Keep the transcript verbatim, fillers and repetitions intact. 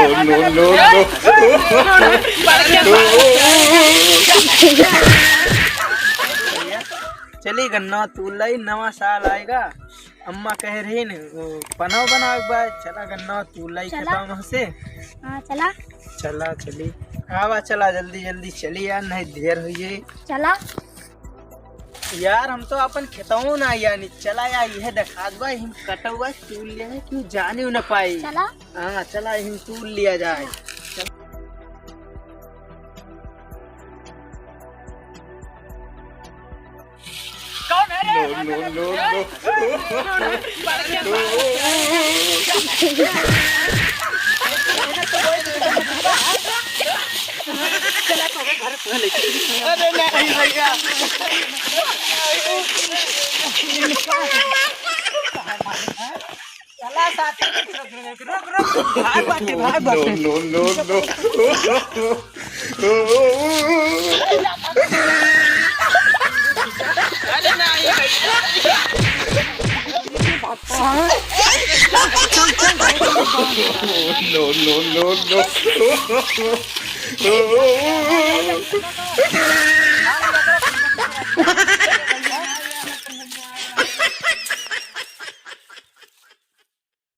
No, no, no, no। चली गन्ना तूल लाई, नवा साल आएगा। अम्मा कह रही न, वो पनव बनावे के बाद, चला गन्ना तूल लाई चला। खेतवा में से। हाँ, चला। चला, चली। आवा, चला, जल्दी, जल्दी चली यार, नहीं देर हो जाए। चला। यार, हम तो अपन खेतवो ना यानी चला यार, यह देखात बा, हम कटवा तूल लिया है, क्यों जाने न पाई। चला। हाँ, चला, हम तूल लिया जाए। कौन है रे? No, no, no, no। अरे नहीं भैया। चला साथी, रुक, रुक, रुक, रुक, रुक, भाग बाटे, भाग बाटे। No, no, no, no। अरे नहीं भैया। No, no, no, no।